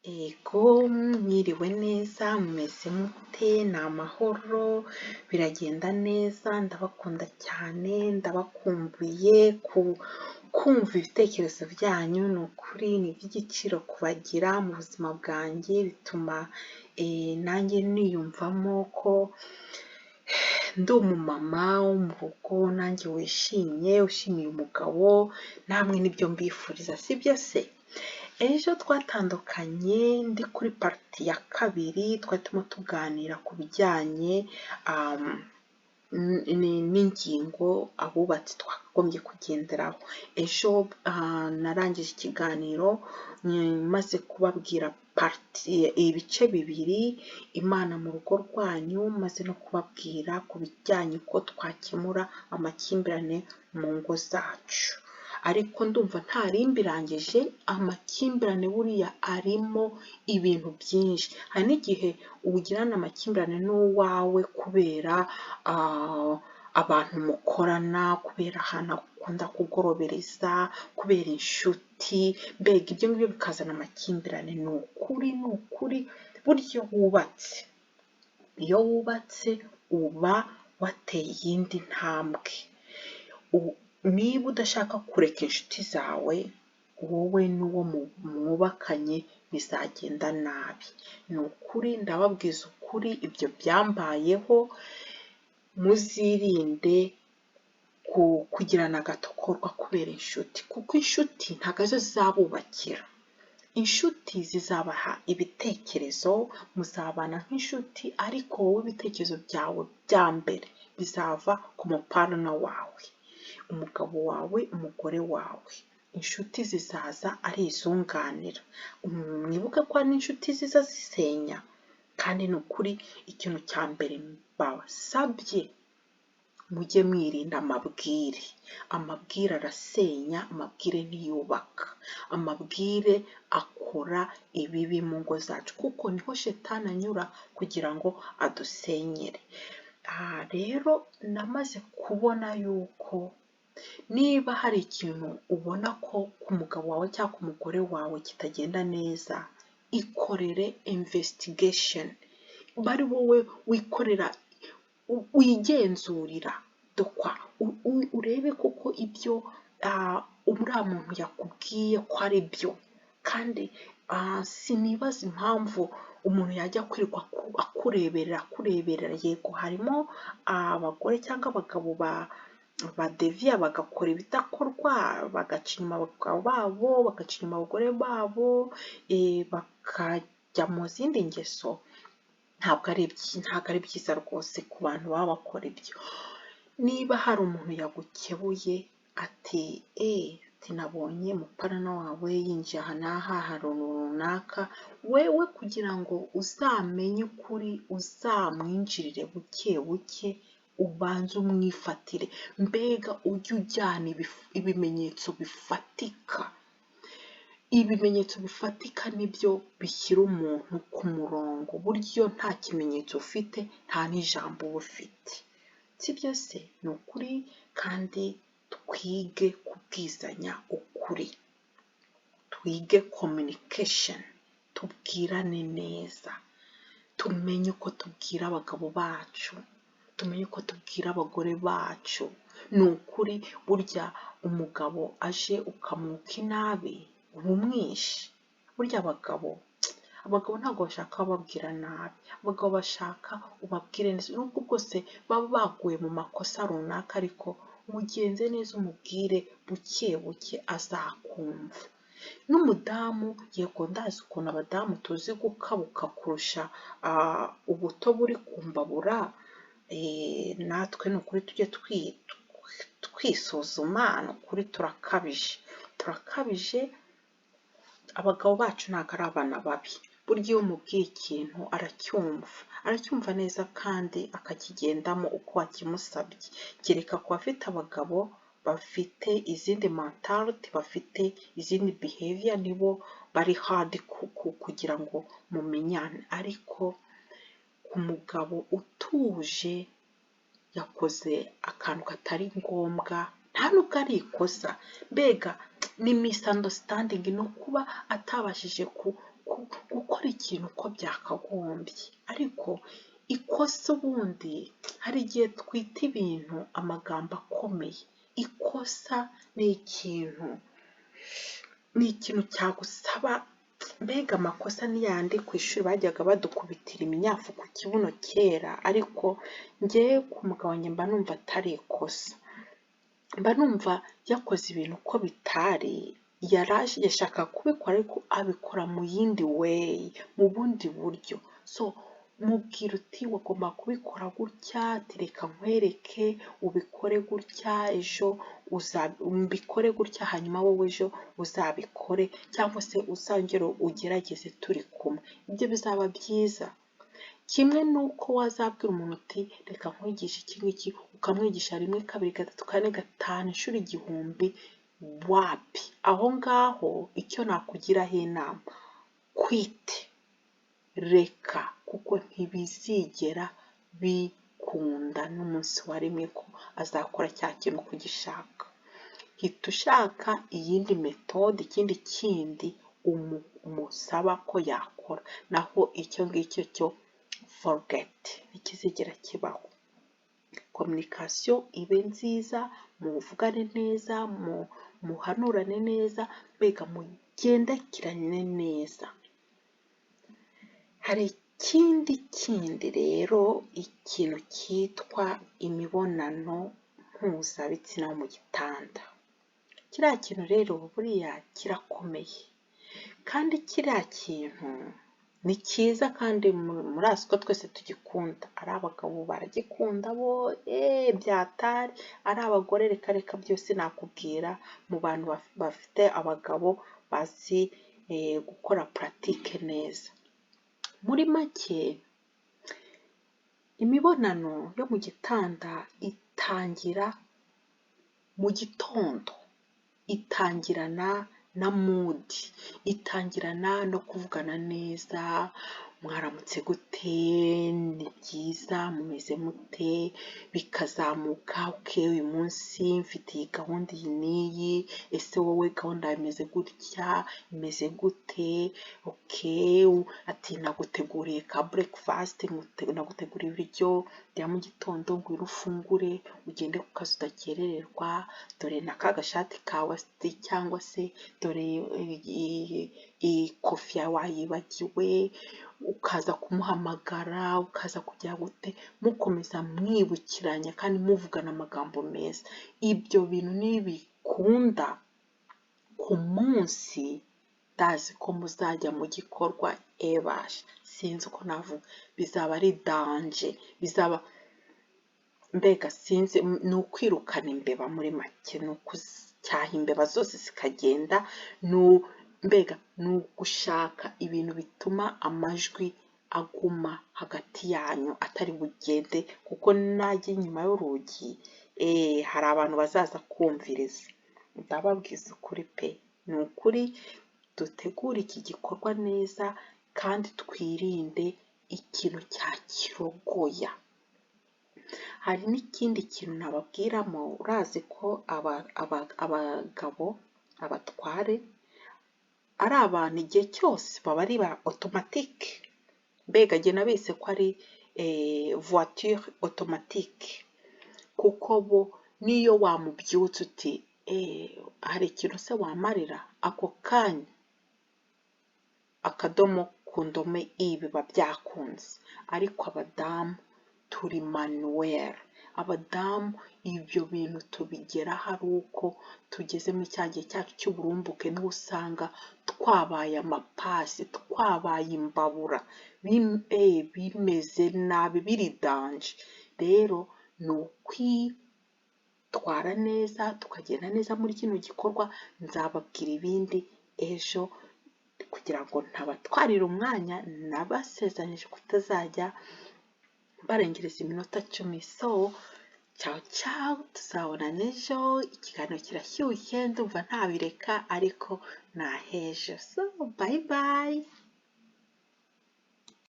Yego, mwiriwe neza, mumeze mute? Ni amahoro, biragenda neza, ndabakunda cyane, ndabakumbuye kumva ibitekerezo byanyu, ni ukuri ni iby'igiciro kubagira mu buzima bwanjye, bituma nanjye niyumvamo ko ndi umumama wo mu rugo, nanjye wishimye, ushimiye umugabo, namwe nibyo mbifuriza, sibyo se? Ejo twatandukanye ndi kuri part ya kabiri, twari turimo tuganira ku bijyanye n'ingingo abubatsi twakagombye kugenderaho. Ejo narangije ikiganiro maze kubabwira part, ibice bibiri, Imana mu rugo rwanyu, maze no kubabwira ku bijyanye uko twakemura amakimbirane mu ngo zacu. Ariko ndumva ntari mbirangije, amakimbirane buriya arimo ibintu byinshi. Hari n'igihe ugirana amakimbirane n'uwawe kubera abantu mukorana, kubera ahantu akunda kugorobereza, kubera inshuti, mbega ibyo ngibyo bikazana amakimbirane. Ni ukuri, ni ukuri, burya iyo wubatse, iyo wubatse uba wateye iyindi ntambwe. Niba udashaka kureka inshuti zawe, wowe n'uwo mwubakanye bizagenda nabi. Ni ukuri, ndababwiza ukuri, ibyo byambayeho, muzirinde kugirana agatokorwa kubera inshuti, kuko inshuti ntabwo arizo zizabubakira. Inshuti zizabaha ibitekerezo, muzabana nk'inshuti, ariko wowe ibitekerezo byawe bya mbere bizava ku mu partner wawe, umugabo wawe, umugore wawe. Inshuti zizaza ari izunganira. Mwibuke ko hari n'inshuti ziza zisenya, kandi ni ukuri ikintu cya mbere mbasabye, mujye mwirinda amabwire. Amabwire arasenya, amabwire ntiyubaka. Amabwire akora ibibi mu ngo zacu, kuko niho shetani anyura kugira ngo adusenyere. Aha rero namaze kubona yuko niba hari ikintu ubona ko ku mugabo wawe cyangwa ku mugore wawe kitagenda neza, ikorere investigation. Uba ari wowe wikorera, wigenzurira dokwa, urebe koko ibyo uriya muntu yakubwiye ko ari byo. Kandi sinibaza impamvu umuntu yajya kwirirwa akureberera, akureberera. Yego, harimo abagore cyangwa abagabo badeviya bagakora ibidakorwa, bagaca inyuma abagabo babo, bagaca inyuma abagore babo, bakajya mu zindi ngeso. Ntabwo ari byiza rwose ku bantu baba bakora ibyo. Niba hari umuntu yagukebuye ati: "Eee, ati nabonye umu partner wawe yinjiye aha n'aha hari runaka," wewe kugira ngo uzamenye ukuri, uzamwinjirire buke buke, ubanze umwifatire, mbega ujye ujyana ibimenyetso bifatika. Ibimenyetso bifatika nibyo bishyira umuntu ku murongo. Burya iyo nta kimenyetso ufite, nta n'ijambo uba ufite, sibyo se? Ni ukuri, kandi twige kubwizanya ukuri, twige communication, tubwirane neza, tumenye uko tubwira abagabo bacu, tumenye uko tubwira abagore bacu. Ni ukuri, burya umugabo aje ukamwuka inabi, uba umwishe. Burya abagabo ntabwo bashaka ababwira nabi, abagabo bashaka ubabwire neza, nubwo bwose baba baguye mu makosa runaka, ariko mugenze neza, umubwire buke buke, azakumva. N'umudamu, yego, ndazi ukuntu abadamu tuzi gukabuka kurusha ubuto buri ku mbabura, natwe ni ukuri tujye twisuzuma, ni ukuri turakabije, turakabije. Abagabo bacu ntabwo ari abana babi. Burya iyo umubwiye ikintu aracyumva, aracyumva neza kandi akakigendamo uko wakimusabye, kereka ku bafite abagabo bafite izindi mentality, bafite izindi behavior, nibo bari hard kugira ngo mumenyane. Ariko ku mugabo utuje, yakoze akantu katari ngombwa, nta nubwo ari ikosa, mbega ni misunderstanding, ni ukuba atabashije Gukora ikintu uko byakagombye. Ariko ikosa ubundi, hari igihe twita ibintu amagambo akomeye. Ikosa ni ikintu cyagusaba, mbega amakosa ni yandi ku ishuri bajyaga badukubitira iminyafu ku kibuno kera, ariko njyewe ku mugabo wanjye mba numva atari ikosa. Mba numva yakoze ibintu uko bitari, yashakaga kubikora ariko abikora mu yindi way, mu bundi buryo. So mubwira uti: "Wagomba kubikora gutya," ati: "Reka nkwereke, ubikore gutya, ejo mbikore gutya, hanyuma wowe ejo uzabikore cyangwa se uzongere ugerageze turi kumwe." Ibyo bizaba byiza. Kimwe n'uko wazabwira umuntu uti: "Reka nkwigishe iki ngiki," ukamwigisha rimwe, kabiri, gatatu, kane, gatanu, inshuro 1000, wapi. Aho ngaho icyo nakugiraho inama, quit, reka, kuko ntibizigera bikunda n'umunsi wa rimwe ko azakora cya kintu uko ugishaka. Hita ushaka iyindi méthode, ikindi kindi umusaba ko yakora, naho icyo ngicyo cyo forget, ntikizigera kibaho. Communication ibe nziza, muvugane neza, muhanurane neza, mbega mugendekirane neza. Hari ikindi kindi rero, ikintu cyitwa imibonano mpuzabitsina mu gitanda. Kiriya kintu rero buriya kirakomeye, kandi kiriya kintu ni cyiza, kandi murazi ko twese tugikunda. Ari abagabo baragikunda bo byatari, ari abagore reka reka, byose nakubwira mu bantu bafite abagabo bazi gukora pratique neza. Muri make, imibonano yo mu gitanda itangira mu gitondo, itangirana na mood, itangirana no kuvugana neza: "Mwaramutse gute? Ni byiza, mumeze mute?" Bikazamuka: "Okay, uyu munsi mfite iyi gahunda iyi n'iyi, ese wowe gahunda yawe imeze gutya, imeze gute? Okay," ati: "Naguteguriye ka breakfast, naguteguriye ibiryo bya mu gitondo, ngwino ufungure ugende ku kazi udakerererwa, dore na ka gashati kawe," cyangwa se: "Dore iyi kofi yawe wayibagiwe," ukaza kumuhamagara, ukaza kugira gute, mukomeza mwibukiranya kandi muvugana amagambo meza. Ibyo bintu nibikunda ku munsi, ndazi ko muzajya mu gikorwa, ebasha, sinzi uko navuga, bizaba ari danger, bizaba mbega sinzi, ni ukwirukana imbeba muri make, ni ukucyaha imbeba zose zikagenda, mbega ni ugushaka ibintu bituma amajwi aguma hagati yanyu atari bugende, kuko najya inyuma y'urugi hari abantu bazaza kumviriza. Ndababwiza ukuri pe, ni ukuri dutegure iki gikorwa neza kandi twirinde ikintu cya kirogoya. Hari n'ikindi kintu nababwiramo: urazi ko abagabo, abatware, ari abantu igihe cyose baba ari ba automatique, mbega jye nabise ko ari voiture automatique, kuko bo n'iyo wamubyutsa uti: "Hari ikintu se wamarira?" Ako kanya akadomo ku ndome i, biba byakunze. Ariko abadamu turi manuel, abadamu ibyo bintu tubigeraho ari uko tugeze muri cya gihe cyacu cy'uburumbuke, niho usanga twabaye amapasi, twabaye imbabura, bimeze nabi, biri danger. Rero ni ukwitwara neza, tukagenda neza muri kino gikorwa. Nzababwira ibindi ejo kugira ngo ntabatwarira umwanya, nabasezeranyije kutazajya barengereza iminota 10. So ciao ciao, tuzabonana ejo. Ikiganiro kirashyushye, ndumva ntabireka, ariko ni ahejo. So bye bye.